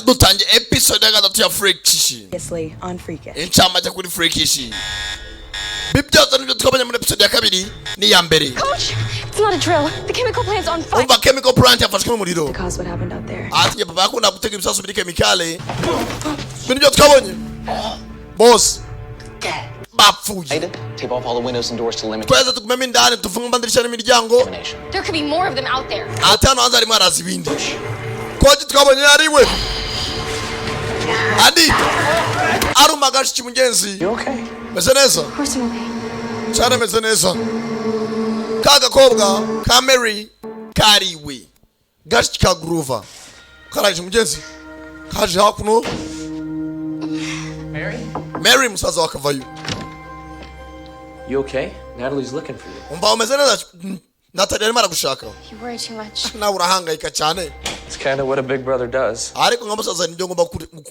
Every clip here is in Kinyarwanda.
Dutangiye episode ya gatatu ya Freakish. Previously on Freakish. Incamake kuri Freakish, ibi byose nibyo twabonye muri episode ya kabiri n'iya mbere. Coach, it's not a drill. The chemical plant's on fire. Umva, chemical plant yafashwe n'umuriro. To cause what happened out there. Ati papa yakunda gutega ibisasu biri chemicale. Ibi nibyo twabonye, bose bapfuye. Tape off all the windows and doors to limit Twese tugumemo indani, tufunge amadirishya n'imiryango. contamination. There could be more of them out there. Ati hano hanze harimo haraza ibindi. Coach twabonye yariwe andi aruma gashiki mugenzi. You okay? Meze neza. Of course I'm okay. Cyane, meze neza. Ka gakobwa ka Mary kariwe, gashiki ka Grover karaje. Mugenzi kaje hakuno. Mary? Mary, musaza wakavayo. You okay? Natalie's looking for you. Umva, umeze neza? Natalie arimo aragushaka. You worry too much. Nawe urahangayika cyane. It's kind of what a big brother does. Ariko nka musaza nibyo ngomba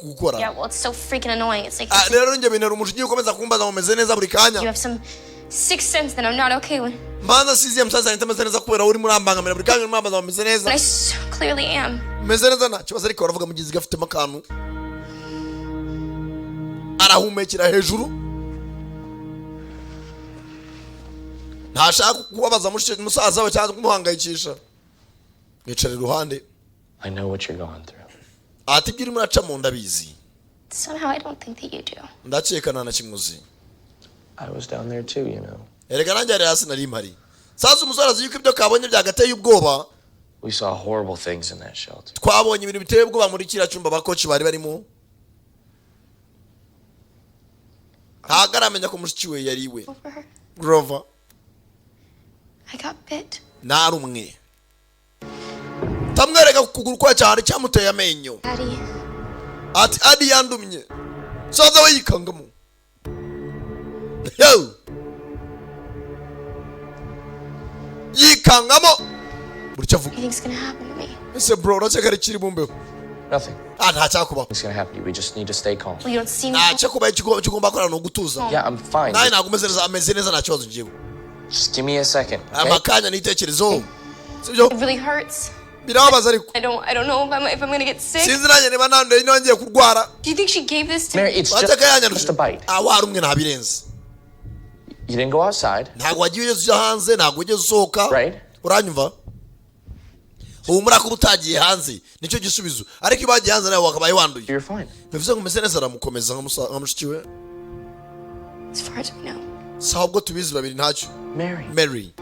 gukora. Yeah, well, it's so freaking annoying. It's like Ah, rero njye bintera umujinya ukomeza kumbaza ngo meze neza buri kanya. you have some sixth sense that I'm not okay with. Mbanza siziye musaza ntameze neza kubera urimo urambangamira buri kanya, urimo urambaza ngo meze neza. And I so clearly am. Meze neza, nta kibazo. Ariko baravuga mugizi gafitemo akantu, arahumekera hejuru, ntashaka kubabaza musaza we cyangwa kumuhangayikisha, yicara iruhande. I know what you're going through. Ati ibyo urimo uracamo ndabizi. Somehow I don't think that you do. Ndakeka nta na kimwe uzi. I was down there too. Erega nanjye hari hasi nari mpari. Sasa umusore azi yuko ibyo kabonye byagateye ubwoba. We saw horrible things in that shelter. Twabonye ibintu biteye ubwoba muri kiriya cyumba aba coach bari barimo. Ntabwo aramenya ko mushiki we yari iwe. Over her. Grover. I got bit. Narumwe, tamwereka ku kuguru kwa cyane cyamuteye amenyo. Daddy. Ati Adi yandumye. Saza we yikangamo. Yo! Yikangamo buri cyo avuga. What do you think's gonna happen to me? Ese bro, urakeka ari kiri bumbeho? Nothing. Ah, nta cyakubaho. It's gonna happen to you. We just need to stay calm. Well, you don't see me. Nta cyakubaho, icyo ugomba gukora ni ugutuza. Yeah, I'm fine. Nawe ntabwo umeze neza? Ameze neza, nta kibazo ngewe. Just give me a second, okay? Amakanya n'itekerezo, sibyo? It really hurts. Birababaza ariko. I don't know if I'm gonna get sick. Sinzi nanjye niba nanduye, niba ngiye kurwara. Do you think she gave this to Mary, me? it's just, Wateka yanyanduje. just a bite. Ah, warumwe ntabirenze. You didn't go outside. Ntabwo wagiye ugeze ujya hanze, ntabwo wigeze usohoka. Right. Uranyumva? Humura kuba utagiye hanze nicyo gisubizo, ariko iyo bagiye hanze nawe wakabaye wanduye. You're fine. Bivuze ngo umeze neza. Aramukomeza nka mushiki we. As far as we know. Si ahubwo tubizi babiri, ntacyo. Mary, Mary,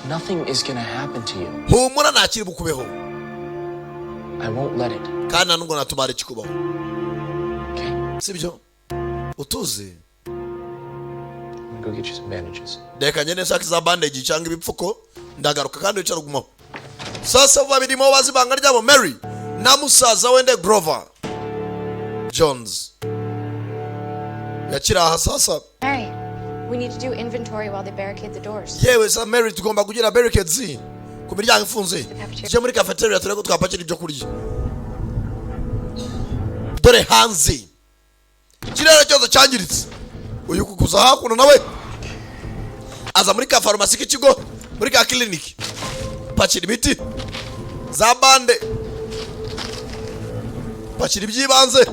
nothing is gonna happen to you. Humura, ntakiri bukubeho. I won't let it. Kandi nta nubwo natuma hari ikikubaho. Okay? Sibyo, utuze. I'm gonna go get you some bandages. Reka ngende nshaka za bandage cyangwa ibipfuko, ndagaruka. Kandi wicara ugumaho. Sasa babirimo bazi ibanga ryabo, Mary na musaza wende Grover Jones yakiri aha sasa. Mary. We need to do inventory while they barricade the doors. Yewe sa Mary, tugomba kugira barricades ku miryango ifunze, tujye muri cafeteria turebe ko twapakira ibyo kurya. Dore hanze ikirere cyose cyangiritse. Uyu kukuza hakuno nawe aza muri ka farumasi k'ikigo, muri ka kiliniki, pakira imiti za bande, pakira iby'ibanze,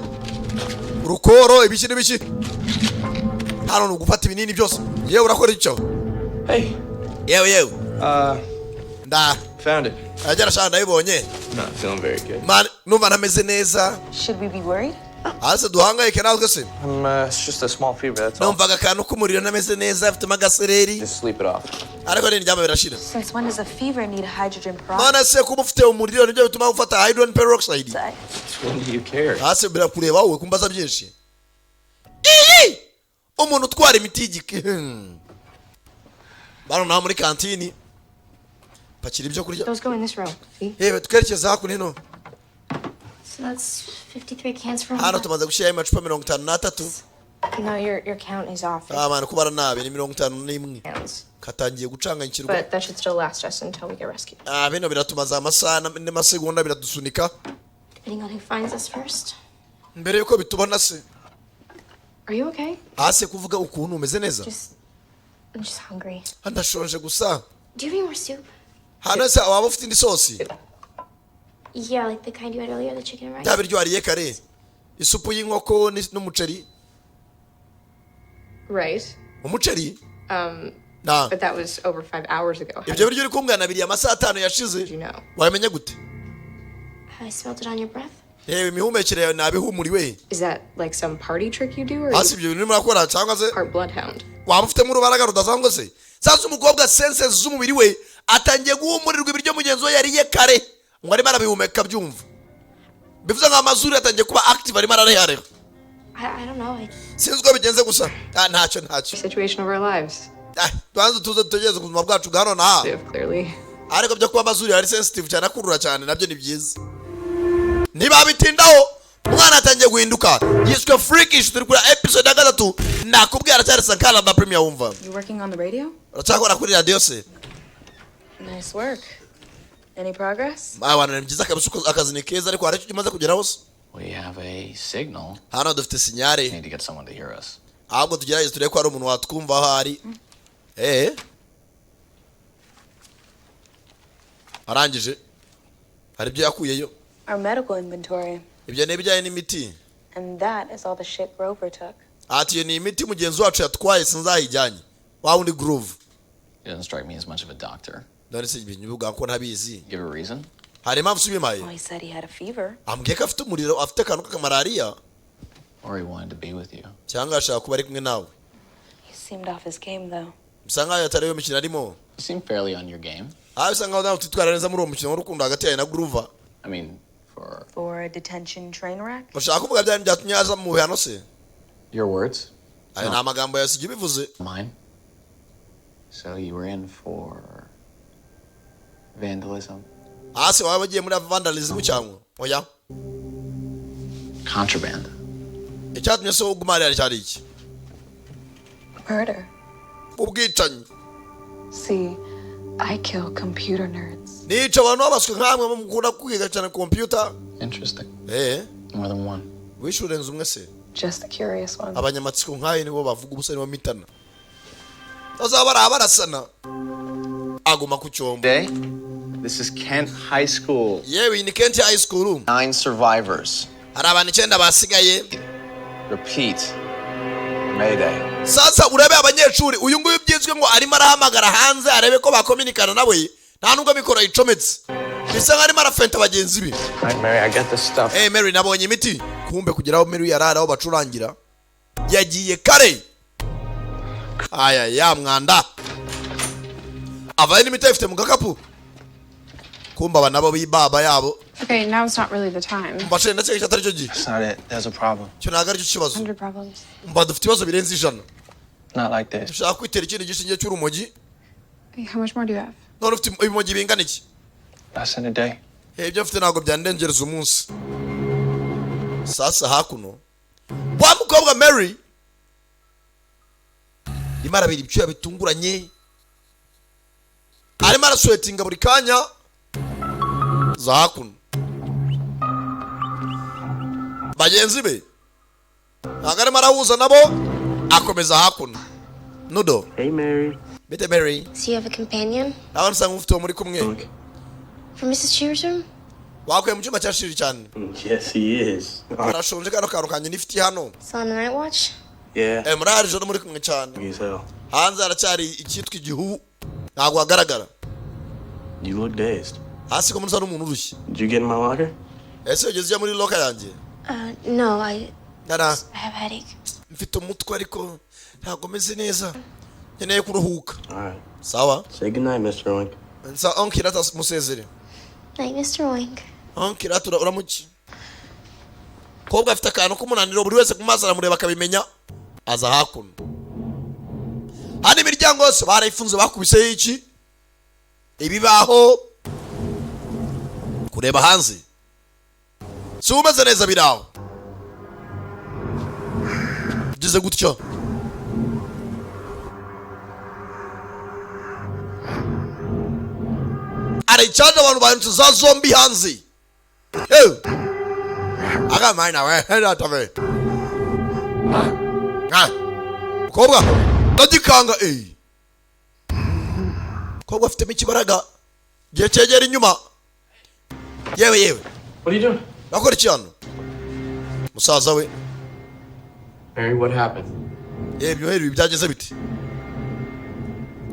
urukoro, ibiki n'ibiki. Hano ni ugufata ibinini byose. Yewe, urakora icyo? Hey, Yewe yewe. Nda found it. Agera shana, ndabibonye. Not feeling very good. Man, numva ntameze neza. Should we be worried? Hasi duhangayike natwe se? I'm, it's just a small fever, that's all. Numvaga akantu k'umuriro, ntameze neza, afitemo agasereri. Just sleep it off. Ariko nindyama birashira. Since when does a fever need hydrogen peroxide? None se kuba ufite umuriro nibyo bituma ufata hydrogen peroxide? Since when do you care? Hasi birakureba wowe kumbaza byinshi? Iyi umuntu utwara imiti y'igike. Bano naho muri kantini pakira ibyo kurya. Those go in this row. See? Yewe, twerekeza hakuno hino. So that's 53 cans for Hano one. tumaze gushyiraho amacupa 53. No, your count is off. Ah, abantu kubara nabi, ni 51. Cans. Katangiye gucanganyikirwa. But that should still last us until we get rescued. Ah, bino biratumaza amasaha n'amasegonda, biradusunika. Depending on who finds us first. Mbere yuko bitubona se. Are you okay? Hasi kuvuga ukuntu umeze neza? Just, I'm just hungry. Ndashonje gusa. Do you have any more soup? Hano se waba ufite indi sosi? Yeah, like the kind you had earlier, the chicken and rice. Bya biryo wariye kare, isupu y'inkoko n'umuceri. Right. Umuceri na But that was over 5 hours ago. How Ibyo biryo uri kumbwira nabiriye amasaha 5 yashize. did you know? Wamenye gute? I smelled it on your breath. Yewe, imihumekere yawe nabihumuriwe. Is that like some party trick you do, or are Hasi you ibyo bintu urimo urakora cyangwa se part bloodhound? waba ufitemo urubaraga rudasanzwe se? Sasa umukobwa senses z'umubiri we atangiye guhumurirwa ibiryo mugenzi we yariye kare, ngo arimo arabihumeka byumva, bivuze ngo amazuru yatangiye kuba active, arimo ararehareha. I don't know. I Sinzi uko bigenze gusa. Ah, ntacyo, ntacyo. Situation of our lives. Ah, tubanze tuze dutegereze ubuzima bwacu bwa none aha. Clearly. Ariko byo kuba amazuru yari sensitive cyane, akurura cyane, nabyo ni byiza. Niba bitindaho, umwana atangiye guhinduka, yiswe Freakish. Turi kuri episode ya gatatu, nakubwira aracyari Sankara da Premier wumva. You working on the radio? Uracyakora kuri radiyo se? Nice work. Any progress? Abantu ni byiza kabisa, uko akazi ni keza, ariko hari icyo umaze kugeraho se? We have a signal. Hano dufite signal. Need to get someone to hear us. Ahubwo tugerageze turebe ko hari umuntu watwumva aho ari. Arangije hari ibyo yakuyeyo. Our medical inventory. Ibyo ni ibijyanye n'imiti. And that is all the shit Grover took. Ati iyo ni imiti mugenzi wacu yatwaye, sinzayijyanye, wa wundi Groove. He doesn't strike me as much of a doctor. None se ibintu bivuga ko ntabizi? Give a reason? Hari impamvu ubimpaye? Well, he said he had a fever. Ambwiye ko afite umuriro, afite akantu k'akamalariya. Or he wanted to be with you. Cyangwa ashaka kuba ari kumwe nawe. He seemed off his game, though. Bisa nkaho atari yo mikino arimo. You seem fairly on your game. Ah, bisa nkaho nawe utitwara neza muri uwo mukino w'urukundo hagati yawe na Groove. I mean, for For a detention train wreck? Ushaka kuvuga bya byatumye aza mu bihano se? Your words, Ayo ni amagambo yawe, sijya ubivuze. Mine. So you were in for vandalism, Hasi waba wagiye muri vandalism cyangwa oya? Contraband. Icyatumye se uguma hariya cyari iki? Murder. Ubwicanyi. See, I kill computer nerds. Nica abantu babaswe nkamwe mukunda kwiga cyane computer. Interesting. Eh. More than one. Wishe urenze umwe se? Just the curious ones. Abanyamatsiko nkayo nibo bavuga ubusa, nibo mitana bazaba baraha barasana, aguma ku cyombo. Day. This is Kent High School. Yewe, iyi ni Kent High School. 9 survivors. Hari abantu icyenda basigaye. Repeat. Mayday. Sasa urebe abanyeshuri, uyu nguyu byizwe ngo arimo arahamagara hanze arebe ko bakominikana nawe, nta nubwo mikoro yicometse, bisa nkaho arimo arafenta bagenzi be. Hi, Mary. I got the stuff. Hey Mary, nabonye imiti. Kumbe kugeraho Mary yari ari aho bacurangira, yagiye kare. Aya ya mwanda avayo n'imiti ayifite mu gakapu. Kumbe aba nabo b'ibaba yabo. Okay, now's not really the time. Mbashe ndetse icyo atari cyo gihe. That's not it. There's a problem. Icyo ntabwo aricyo kibazo. 100 problems. Mba dufite ibibazo birenze 100. Not like this. Dushaka kwitera ikindi gishinge cy'urumogi. Okay, how much more do you have? None ufite ibimogi bingana iki? Less than a day. Eh, ibyo mfite ntabwo byandengereza umunsi. Sasa hakuno wa mukobwa Mary arimo arabira ibyuya bitunguranye, arimo araswetinga buri kanya. Za hakuno bagenzi be ntabwo arimo arahuza nabo, akomeza hakuno nudo. Hey, Mary. Bite Mary. So you have a companion Nawe usanga ufite uwo muri kumwe. from Mrs. Cheers' room? Wakuye mu cyumba cya shiri cyane. Yes, he is. Arashonje, kano kantu kanjye nifitiye hano. Still on the night watch? Yeah. Eh, muri hari joro muri kumwe cyane. As hell. Hanze haracyari icyitwa igihu, ntabwo hagaragara. You look dazed. Hasi ko musa n'umuntu urushye. Did you get in my locker? Ese ugeze ujya muri locker yanjye? No, I Nara. I have a headache. Mfite umutwe, ariko ntabwo meze neza, nkeneye kuruhuka. All right. Sawa. Say goodnight, Mr. Oink. Nsa onki rata musezere. Night, Mr. Oink. Onki rata uramuki. Kobwa afite akantu k'umunaniro, buri wese ku maso aramureba akabimenya. Aza hakuno hano, imiryango yose barayifunze, bakubiseho iki ibibaho. Kureba hanze si umeze neza, biraho ugeze gutyo. Arayicaje, abantu bahindutse za zombie hanze. Hey! Akamana we natave ah mukobwa ndagikanga. Eh, mukobwa afitemo ikibaraga, gihe cyegera inyuma. Yewe yewe! What are you doing? Bakora iki hano, musaza we? Mary, what happened? Yewe, ibyo ibi byageze biti,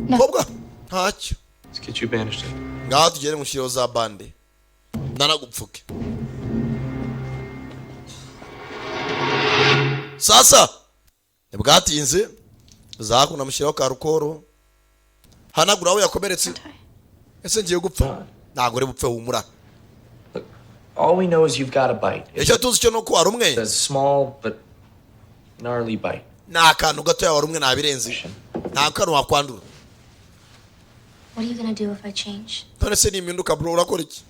mukobwa? Ntacyo. Let's get you bandaged up. Ngaho tugere mushyiriho za bande, ndanagupfuke. Sasa ntibwatinze, zakuno amushyiraho ka rukoro, hanagura aho yakomeretse. Ese ngiye gupfa? Ntabwo uri bupfe, humura. All we know is you've got a bite. Icyo tuzi cyo ni uko wari umwe. It's a small but gnarly bite. Ni akantu gatoya wari umwe, ntabirenze, nta kantu wakwandura. What are you gonna do if I change? None se nimpinduka, bro, urakora iki?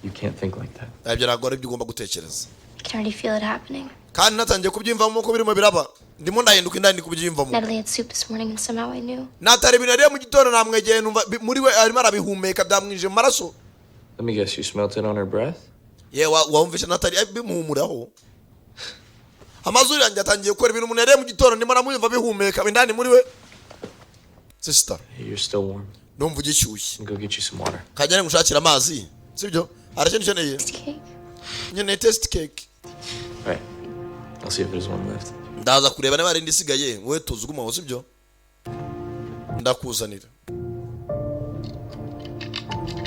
You can't think like that. Ibyo ntabwo ari byo ugomba gutekereza. I can already feel it happening. Kandi natangiye kubyiyumvamo ko birimo biraba, ndimo ndahinduka indani, ndi kubyiyumvamo. Natalie had soup this morning and somehow I knew. Natara ibintu yariye mu gitondo, namwegeye numva muri we arimo arabihumeka, byamwinjiye mu maraso. Let me guess, you smelt it on her breath? Yewe, wumvishe Natali bimuhumuraho, amazuru yanjye atangiye gukora ibintu umuntu yariye mu gitondo, ndimo namwumva bihumeka indani muri we, sister. Hey, you're still warm. Numva ugishyushye. Go get you some water. Kajya ngushakira amazi, sibyo? Hari ikintu ukeneye? Cake. Nkeneye test cake. All right. I'll see if there's one left. Ndaza kureba niba hari indi isigaye. Wowe tuzi ugumaho, sibyo? Ndakuzanira.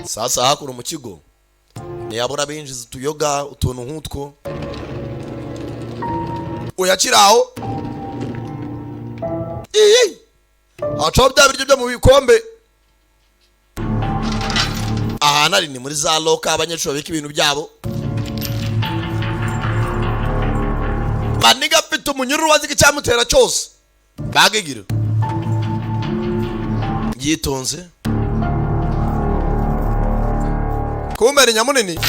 Sasa hakuno mu kigo ntiyabura binjiza utuyoga, utuntu nk'utwo. Uyakira aho iyi hacaho bya biryo byo mu bikombe. Ahantu ari ni muri za locker abanyeshuri babika ibintu byabo. Maniga afite umunyururu, wazi icyamutera cyose bagigira yitonze. Kumbe nyamunini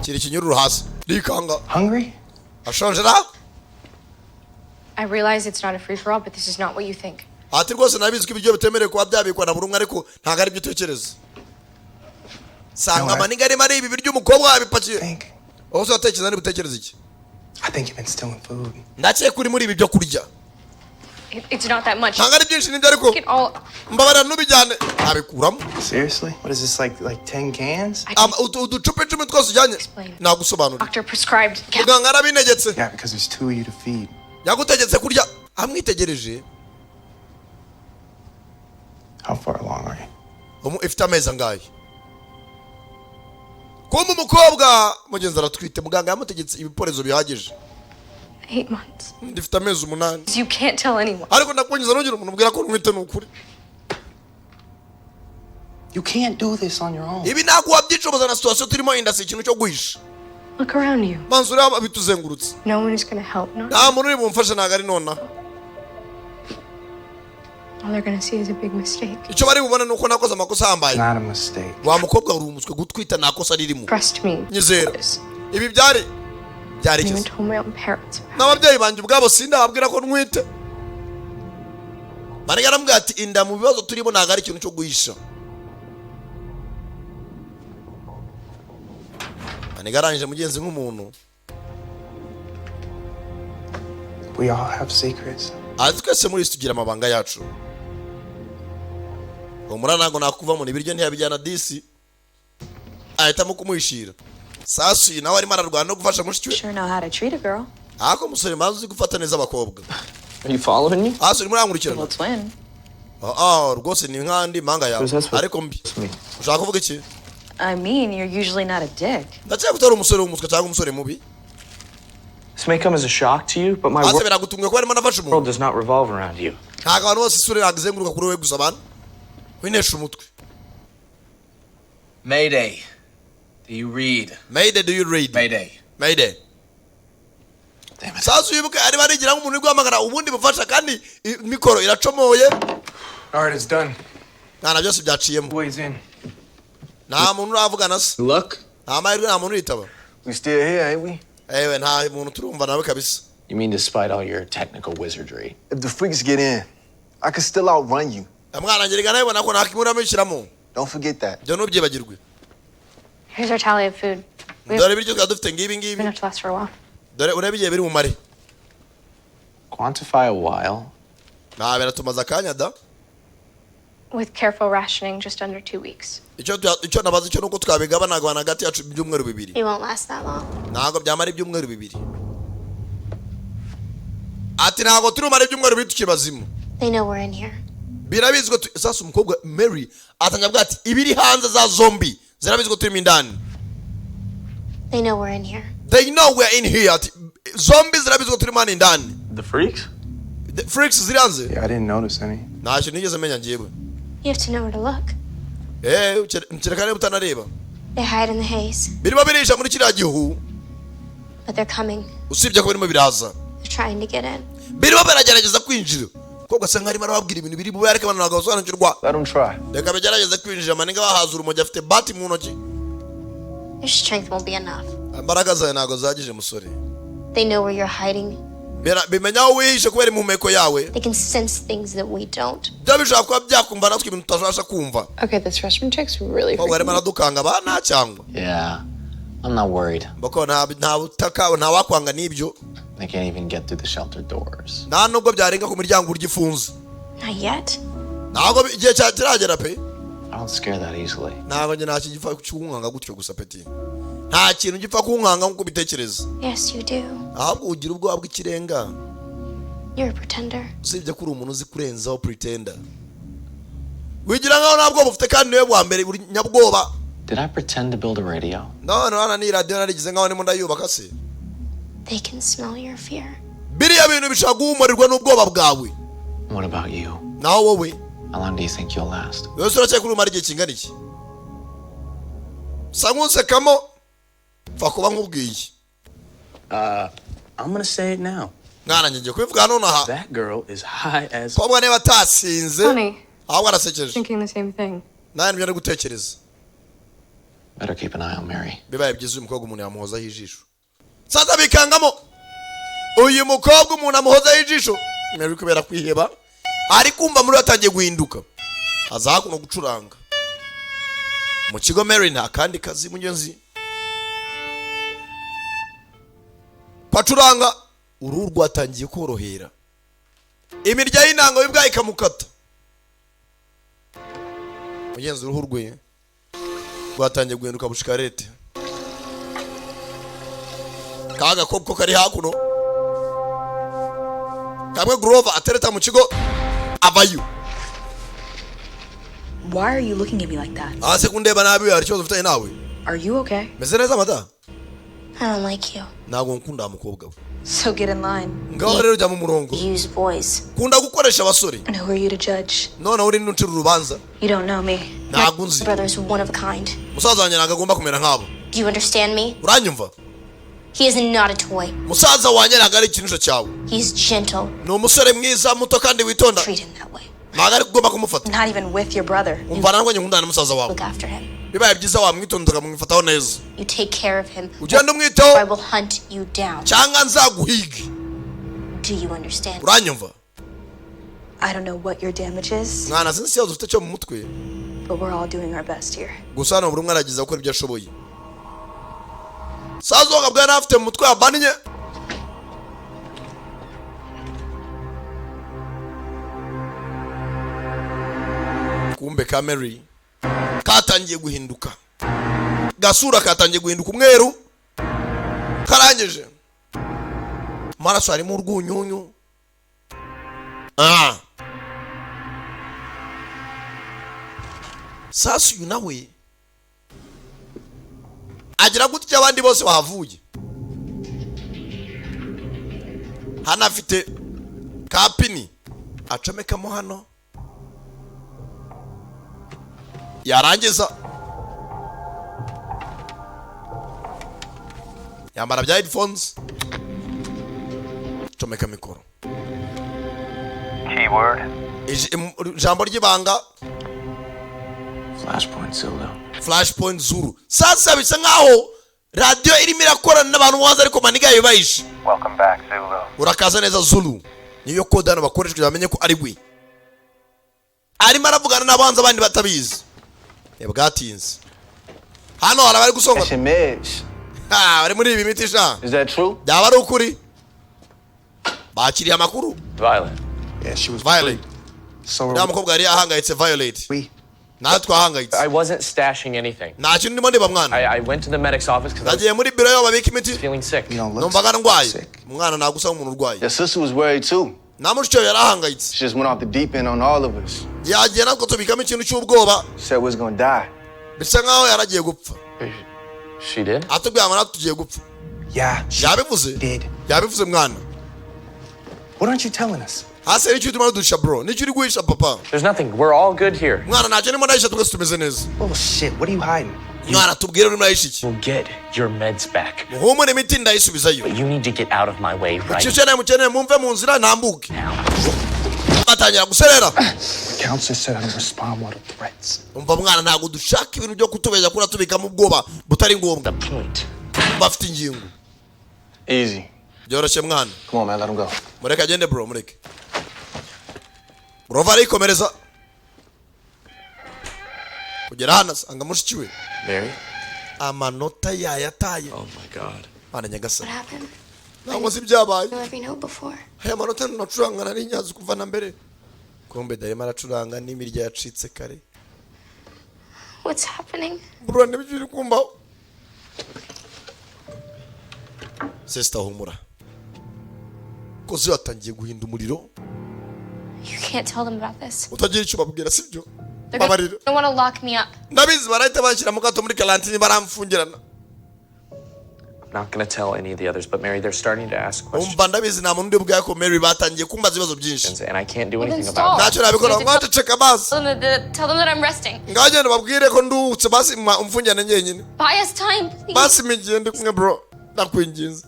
kiri ikinyururu hasi, rikanga. Hungry? Ashonje ra? I realize it's not a free for all, but this is not what you think. Ati rwose nabizi ko ibiryo bitemerewe kuba byabikwa na buri umwe, ariko ntabwo ari byo utekereza. Sanga amaniga arimo ari ibi biryo umukobwa yabipakiye. Think. Wowe se uratekereza niba utekereza iki? I think you've been stealing food. Ndakeka uri muri ibi byo kurya. It's not that much. Ntabwo ari byinshi nibyo, ariko Get all. mbabarira ntubijyane, abikuramo. Seriously? What is this, like 10 cans? Uducupa 10 twose ujyanye, nagusobanurira. Doctor prescribed. Muganga arabintegetse. Yeah, because there's two of you to feed. Yagutegetse kurya amwitegereje. How far along are you? Ifite amezi angahe? Kumbe umukobwa mugenzi aratwite, muganga yamutegetse ibiporezo bihagije. 8 months. Ndifite amezi 8. You can't tell anyone. Ariko ndakunyuza, ntugire umuntu ubwira ko ntwite, ni ukuri. You can't do this on your own. Ibi ntabwo wabyishoboza na situation turimo, inda si ikintu cyo guhisha. Look around you. Manzi, ureba bituzengurutse. No one is gonna help. Not Nta muntu uri bumfashe, ntabwo ari nonaha. all they're gonna see is a big mistake. Icyo bari bubone ni uko nakoze amakosa ahambaye. Not a mistake. Wa mukobwa, uri umuswe, gutwita nta kosa ririmo. Trust me. Nyizera, ibi byari I byarekeze. even told my own parents. N'ababyeyi banjye ubwabo sindababwira ko ntwite. Maniga aramubwira ati inda mu bibazo turimo ntabwo ari ikintu cyo guhisha. Maniga arangije mugenzi nk'umuntu. We all have secrets. Ati twese muri isi tugira amabanga yacu. Humura, ntabwo nakuvamo. Ibiryo ntiyabijyana disi, ahitamo kumuhishira. Sasu uyu nawe arimo ararwana no gufasha mushiki we. Sure know how to treat a girl. Ariko musore, manzi uzi gufata neza abakobwa. Are you following me? Hasi urimo urankurikirana? Evil twin. Ah, rwose ni nk'andi mpanga yawe ariko mbi. Ushaka kuvuga iki? I mean, you're usually not a dick. Ndakeka utari umusore w'umuswa cyangwa umusore mubi. This may come as a shock to you, but my Hasi world biragutunguye kuba arimo anafasha umuntu. does not revolve around you. Ntabwo abantu bose isura ntabwo izenguruka kuri wowe gusa, abantu winesha umutwe. Mayday. Do you read? Mayday, do you read? Mayday. Mayday. Sasa wibuke arimo arigira nk'umuntu uri guhamagara ubundi bufasha, kandi mikoro iracomoye. All right, it's done. Nta byose byaciyemo. Boys in. Nta muntu uravugana se. Luck? Nta mahirwe, nta muntu uritaba. We still here, ain't we? Ewe, nta muntu turumva nawe kabisa. You mean despite all your technical wizardry? If the freaks get in, I can still outrun you. Mwana ngerega nawe ubona ko nta kimwe uramushyiramo. Don't forget that. Ibyo ntubyibagirwe. Here's our tally of food. We Dore have ibiryo twari dufite ngibi ngibi. enough to last for a while. Dore urebe igihe biri bumare. Quantify a while. Nta biratumaze akanya da. With careful rationing, just under 2 weeks. Icyo nabaza icyo nuko twabigabana hagati yacu ibyumweru 2. It won't last that long. Ntabwo byamara ibyumweru 2. Ati ntabwo turi bumare ibyumweru 2 tukiri bazima. They know we're in here. Birabizi ko sasa umukobwa Mary atangira avuga ati ibiri hanze za zombie zirabizi ko turimo indani. They know we're in here. They know we're in here. Ati zombie zirabizi ko turimo hano indani. The freaks? The freaks ziri hanze. Yeah, I didn't notice any. Nta kintu nigeze menya njyewe. You have to know where to look. Eh, kereka niba utanareba. They hide in the haze, Birimo birisha muri kiriya gihu. but they're coming. Usibye ko birimo biraza. They're trying to get in. Birimo biragerageza kwinjira. Kobwa asa nkaho arimo arababwira ibintu biri bube, ariko abantu ntabwo basobanukirwa. Let them try. Reka bigerageze kwinjira. Maninga bahaza urumogi, afite bati mu ntoki. Your strength won't be enough. Imbaraga zawe ntabwo zahagije, musore. They know where you're hiding. Bimenya aho wihishe kubera impumeko yawe. They can sense things that we don't. Byo bishobora kuba byakumva natwe ibintu tutabasha kumva. Okay, this freshman chick's really Kobwa arimo freaking me. aradukanga ba cyangwa. Yeah. I'm not worried. Bako nta butaka, nta wakwanga n'ibyo. They can't even get through the shelter doors. Nta nubwo byarenga ku miryango uburyo ifunze. Not yet. Ntabwo igihe kiragera pe. I don't scare that easily. Ntabwo njye nta kintu gipfa kunkanga gutyo gusa, peti. Nta kintu gipfa kunkanga nk'uko ubitekereza. Yes, you do. Ahubwo ugira ubwoba bw'ikirenga. You're a pretender. Usibye ko uri umuntu uzi kurenzaho, pretender, wigira nkaho nta bwoba ufite kandi niwe bwa mbere uri nyabwoba. Did I pretend to build a radio? None hano ni radiyo narigize nkaho ndimo ndayubaka se? They can smell your fear. Biriya bintu bishobora guhumurirwa n'ubwoba bwawe. What about you? Naho wowe? How long do you think you'll last? Wowe se urakeka uri bumare igihe kingana iki? Sa nk'usekamo, pfa kuba nkubwiye. I'm gonna say it now. Mwana, ngiye kubivuga nonaha. That girl is high as Kobwa niba atasinze. Funny. Ahubwo arasekeje. Thinking the same thing. Nawe nibyo ari gutekereza. Better keep an eye on Mary. Bibaye byiza uyu mukobwa umuntu yamuhozaho ijisho. Sasa bikangamo uyu mukobwa umuntu amuhozaho ijisho Mary kubera kwiheba, ari kumva muri we atangiye guhinduka, aza hakuno gucuranga mu kigo. Mary nta kandi kazi mugenzi kwacuranga, uruhu rwatangiye korohera, imirya y'inanga y'ubwayo ikamukata. Mugenzi, uruhu rwe rwatangiye guhinduka bushikarete. Ka gakobwa kari hakuno kamwe Grover atereta mu kigo avayo. Why are you looking at me like that? Hasi kundeba nabi, hari ikibazo ufitanye nawe? Are you okay? Meze neza, mada? I don't like you. Ntabwo nkunda wa mukobwa we. So get in line. Ngaho rero jya mu murongo. Use boys. Kunda gukoresha abasore. And who are you to judge? Noneho uri n'uncira urubanza? You don't know me. Ntabwo unzi. Brother's one of a kind. Musaza wanjye ntabwo agomba kumera nk'abo. Do you understand me? Uranyumva? He is not a toy. Musaza wanjye ntabwo ari ikinisho cyawe. He's gentle. Ni umusore mwiza muto kandi witonda. Treat him that way. Ntabwo ari kugomba kumufata. Not even with your brother. Umva, ntabwo nkundana na musaza wawe. Look after him. Bibaye byiza wamwitonda ukamwifataho neza. You take care of him. Ugenda umwitaho. Or I will hunt you down. Cyangwa nzaguhige. Do you understand? Uranyumva? I don't know what your damage is, Mwana, sinzi ikibazo ufite cyo mu mutwe, but we're all doing our best here. gusa hano buri umwe aragiza gukora ibyo ashoboye. Sazoga bwa afite mu mutwe yabannye. Kumbe ka Mary katangiye guhinduka, gasura katangiye guhinduka umweru, karangije amaraso harimo urwunyunyu. Ah, sasa uyu nawe agira gutya, abandi bose bahavuye. Hano afite ka pini acomekamo hano, yarangiza yambara bya headphones, comeka mikoro. Keyword. Ijambo ry'ibanga. Flashpoint Zulu. Flashpoint Zulu. Sasa bisa nkaho radiyo irimo irakorana n'abantu waza, ariko maniga yayo bayishe. Welcome back, Zulu. Urakaza neza, Zulu. Niyo kode hano bakoresha kugira bamenye ko ari we arimo aravugana n'abanza, abandi batabizi. Bwatinze, hano hari abari gusonga. That's your meds. Ha, bari muri ibi miti sha. Is that true? Byaba ari ukuri bakiriye amakuru? Violet. Yeah, she was Violet. So Uriya mukobwa yari yahangayitse, Violet. We. Natwe twahangayitse. I wasn't stashing anything. Nta kintu ndimo ndeba, mwana. I went to the medic's office because I was Nagiye muri biro y'aho babika imiti. feeling sick. You don't look Numvaga ndwaye. sick. Umwana ntabwo usa nk'umuntu urwaye. Your sister was worried too. Na mushiki we yari ahangayitse. She just went off the deep end on all of us. Yagiye natwe tubikamo ikintu cy'ubwoba. Said we was gonna die. Bisa nkaho yaragiye gupfa. She did? Atubwira ngo natwe tugiye gupfa. Yeah, she Yabivuze. did. Yabivuze, mwana. What aren't you telling us? Hasi nicyo urimo duhisha, bro? Nicyo uri guhisha, papa? There's nothing. We're all good here. Mwana, ntacyo ndimo ndahisha, twese tumeze neza. Oh shit, what are you hiding? Mwana, tubwire, urimo urahisha iki? We'll get your meds back. Muhumure, imiti ndayisubizayo. But you need to get out of my way right Icyo ukeneye, mukeneye mumve mu nzira ntambuke. now. Batangira guserera. Counselor said I don't respond well to threats. Umva mwana, ntabwo dushaka ibintu byo kutubeshya kuri tubikamo ubwoba butari ngombwa. The point. Bafite ingingo. Easy. Byoroshye, mwana. Come on, man, let him go. Mureke agende, bro, mureke. Grover arikomereza kugera hano asanga mushiki we. Mary? Amanota yayataye. Oh my God. Mana nyagasani. What happened? Ntabwo nzi ibyabaye. Knew every note before. Aya manota nacuranga nari nyazi kuva na mbere. Kumbe darimo aracuranga n'imirya yacitse kare. What's happening? Bro, nibyo uri kumbaho? Sister, humura, kozi yatangiye guhinda umuriro. You can't tell them about this. Utagira icyo ubabwira, sibyo? They're Babarira. gonna want to lock me up. Ndabizi, barahita banshyira mu kato muri quarantine, baramfungirana. I'm not gonna tell any of the others, but Mary, they're starting to ask questions, Umva, ndabizi nta muntu undi bwawe ko Mary batangiye kumbaza ibibazo byinshi. and I can't do Well, then anything about it. stop. Ntacyo nabikora, mwaceceka basi. Tell them that I'm resting. Ngagenda babwire ko nduhutse basi, umfungirane njyenyine. Buy us time, please. Basi migiye ndi kumwe, bro, ndakwinginze,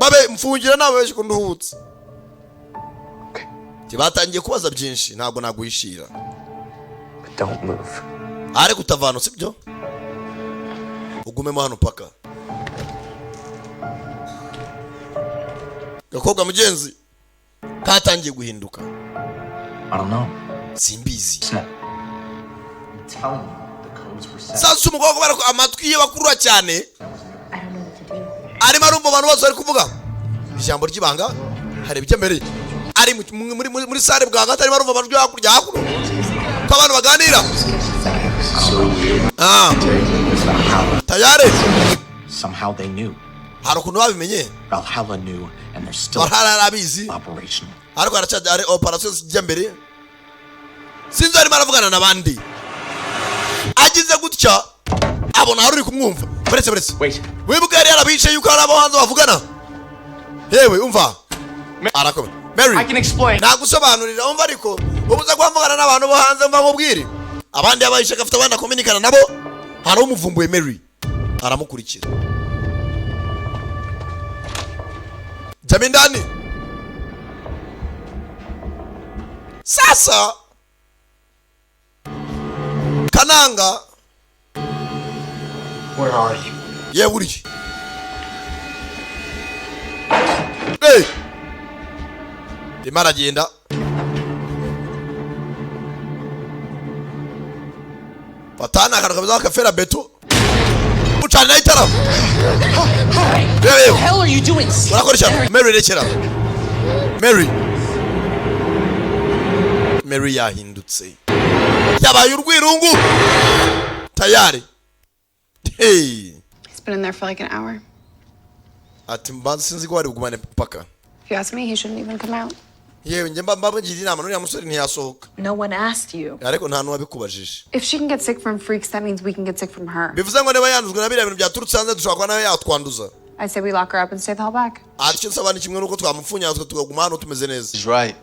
babe mfungira nawe benshi ko nduhutse. Batangiye kubaza byinshi, ntabwo naguhishira. But don't move. Ariko utavana, sibyo? Ugumemo hano paka. Gakobwa mugenzi katangiye guhinduka. I don't know. Simbizi. Set. I'm telling you, the codes were set. Sasa umukobwa, kubera ko amatwi ye bakurura cyane, I don't know what to do. Arimo arumva abantu bose bari kuvuga ijambo ry'ibanga. Hari ibijya mbere ari muri salle bwagati, arimo arumva amajwi hakurya hakuno ko abantu baganira. Ah. Tayari. Somehow they knew. Hari ukuntu babimenye. Valhalla knew, and they're still Valhalla yarabizi. operational. Ariko haracyari hari operation zijya mbere. Sinzi, arimo aravugana n'abandi, agize gutya abona hari uri kumwumva. Buretse, buretse. Wait. Wibuke yari yarabicaye yuko hari abo hanze bavugana. Yewe, umva, arakomeye Mary. I can explain. Nagusobanurira, umva, ariko ubuza kuba mvugana n'abantu bo hanze. Mva nkubwire, abandi yabahishe afite abandi akominikana nabo. Hari umuvumbuye, Mary aramukurikira. Jama indani. Sasa kananga. Where are you? Yewe, uriye? Hey! Rimwe aragenda fatana akantu kameze nk'akafera beto, ucanira itara. Yewe, Hell are you doing? urakora ishyano. Mary, rekera. Mary, Mary yahindutse, yabaye urwirungu tayari. Hey. He's been in there for like an hour. Ati mbanza sinzi ko bari bugumane paka. If you ask me, he shouldn't even come out. Yewe, njye mba mbagira inama n'uriya musore ntiyasohoka. No one asked you. Ariko nta n'uwabikubajije. If she can get sick from freaks, that means we can get sick from her. Bivuze ngo niba yanduzwe na biriya bintu byaturutse hanze, dushobora kuba nawe yatwanduza. I say we lock her up and stay the hell back. Ati icyo nsaba ni kimwe, nuko twamupfunya twe tukaguma hano tumeze neza. He's right.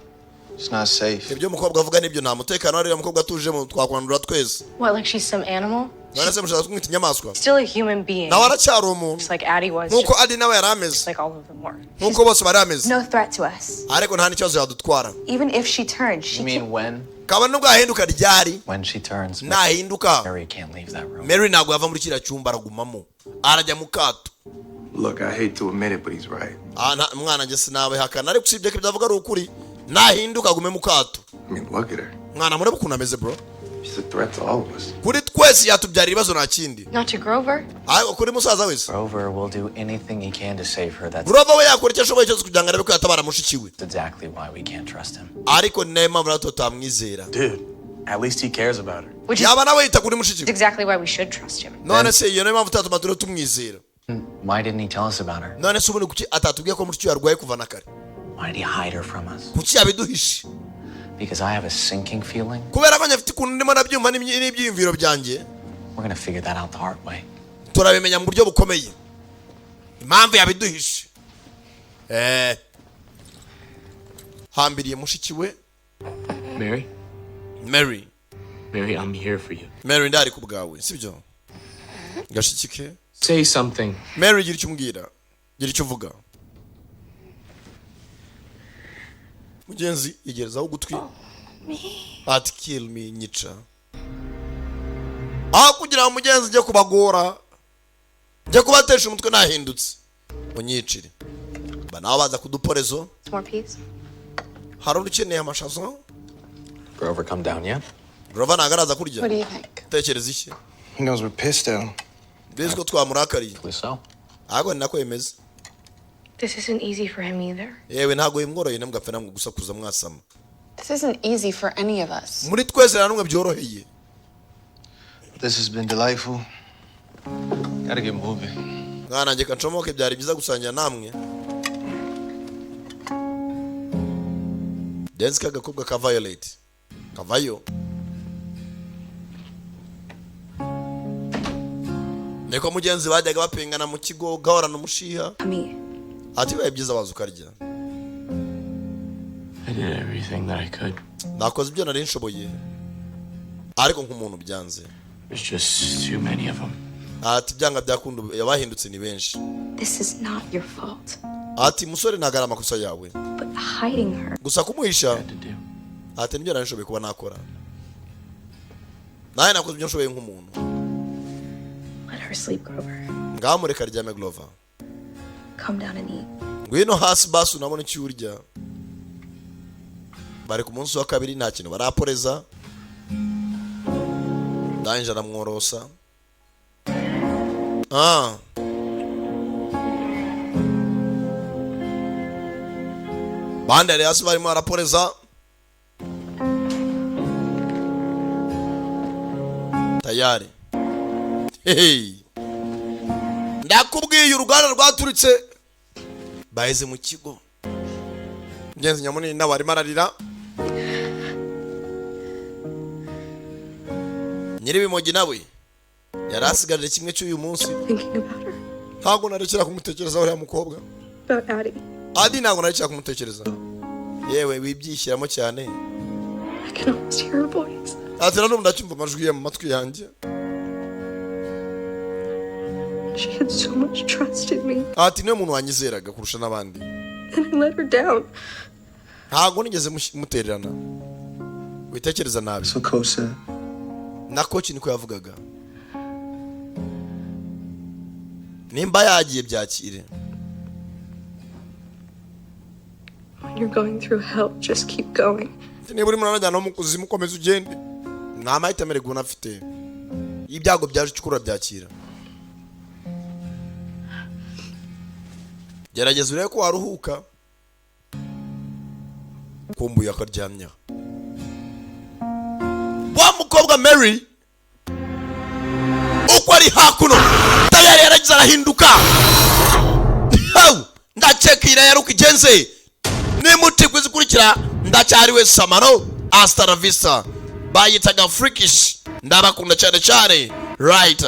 It's not safe. Ibyo umukobwa avuga nibyo, nta mutekano hariya. Mukobwa atujemo twakwandura twese. What, like she's some animal? None se mushaka kumwita inyamaswa? Still a human being. Nawe aracyari umuntu. Just like Addie was. Nk'uko Just Adi nawe yari ameze. like all of them were. Nk'uko bose bari ameze. No threat to us. Ariko nta n'ikibazo yadutwara. Even if she turned, she You mean when? Kabone nubwo yahinduka ryari. When she turns, Nahinduka, Mary can't leave that room. Mary ntabwo yava muri kiriya cyumba, aragumamo, arajya mu kato. Look, I hate to admit it, but he's right. Ah, mwana, njye sinabihakana, ariko usibye ko ibyo avuga ari ukuri, nahinduka agume mu kato. I mean, look at her. Mwana, murebe ukuntu ameze, bro. She's a threat to all of us. Kuri twese. Twese yatubyara ibibazo, nta kindi. Not to Grover. Ariko kuri musaza wese. Grover will do anything he can to save her. That's Grover we yakora icyo ashoboye cyose kugira ngo arebe ko yatabara mushiki we. exactly why we can't trust him. Ariko ni nayo mpamvu natwe tutamwizera. Dude, at least he cares about her. Which is Yaba nawe yita kuri mushiki we. exactly why we should trust him. None se iyo niyo mpamvu tutatuma turiho tumwizera? Why didn't he tell us about her? None se ubundi kuki atatubwiye ko mushiki we yarwaye kuva na kare? Why did he hide her from us? Kuki yabiduhishe? Because I have a sinking feeling Kubera ko nyafite ukuntu ndimo nabyumva n'ibyiyumviro byanjye. we're gonna figure that out the hard way. Turabimenya mu buryo bukomeye impamvu yabiduhishe. Hambiriye mushiki we. Mary? Mary. Mary, I'm here for you. Mary, ndari ku bwawe, sibyo gashiki ke? Say something. Mary, gira icyo umbwira, gira icyo uvuga. Mugenzi yegerezaho ugutwi ati: "Kill me, nyica." Aho kugira ngo mugenzi ujye kubagora, njye kubatesha umutwe, nahindutse, unyicire. Ba nabo baza kuduporezo. More peas? Hari undi ukeneye amashazo? Grover come down yet? Grover ntabwo araza kurya. What do you think? Tekereza iki? He knows we're pissed at him. Bizi ko twamurakariye. So? Ahubwo ni nako bimeze. This isn't easy for him either. Yewe, ntabwo bimworoheye, ntimugapfe namwe gusakuza mwasama. This isn't easy for any of us. Muri twese nta n'umwe byoroheye. This has been delightful. Gotta get moving. Mwana wanjye, kancomoke, byari byiza gusangira namwe. Denzi k'agakobwa ka Violet kavayo, niko mugenzi bajyaga bapingana mu kigo, gahorana umushiha. Me. Ati bibaye byiza waza ukarya. I did everything that I could. Nakoze ibyo nari nshoboye, ariko nk'umuntu byanze. There's just too many of them. Ati byanga byakunda abahindutse ni benshi. This is not your fault. Ati musore, ntabwo ari amakosa yawe. But hiding her. Gusa kumuhisha, ati nibyo nari nshoboye kuba nakora. Nawe nakoze ibyo nshoboye nk'umuntu. Let her sleep, Grover. Ngaho mureka aryame, Grover. Come down and eat. Ngwino hasi basi unabona icyo urya. Bari ku munsi wa kabiri, nta kintu baraporeza. Ndangije aramworosa. Ah, bandi ari hasi barimo baraporeza tayari. Hey. Ndakubwiye uruganda rwaturitse baheze mu kigo. Mugenzi nyamunini nawe arimo ararira. Nyir'ibimogi nawe yari asigaje kimwe cy'uyu munsi. Thinking about her. Ntabwo narekera kumutekereza uriya mukobwa. About Addie. Adi, ntabwo narekera kumutekereza. Yewe, wibyishyiramo cyane. I can almost hear her voice. Ati nanone ndacyumva amajwi ye mu matwi yanjye. She had so much trust in me, Ati niwe muntu wanyizeraga kurusha n'abandi. and I let her down. Ntabwo nigeze mutererana, witekereza nabi. So coach said. Na coach niko yavugaga, nimba yagiye byakire. When you're going through hell, just keep going. Niba urimo urajyana no mu kuzimu, ukomeza ugende, nta mahitamo erega unafite. Iyo ibyago byaje icyo ukora byakira, gerageza urebe ko waruhuka. Kumbuye akaryamya wa mukobwa Mary uko ari hakuno tayari yaragize arahinduka. Hawu, ndakeka iyi nayo ari uko igenze. Nimuti kuzikurikira ndacyari samano. Hasta la vista, bayitaga Freakish. Ndabakunda cyane cyane, right.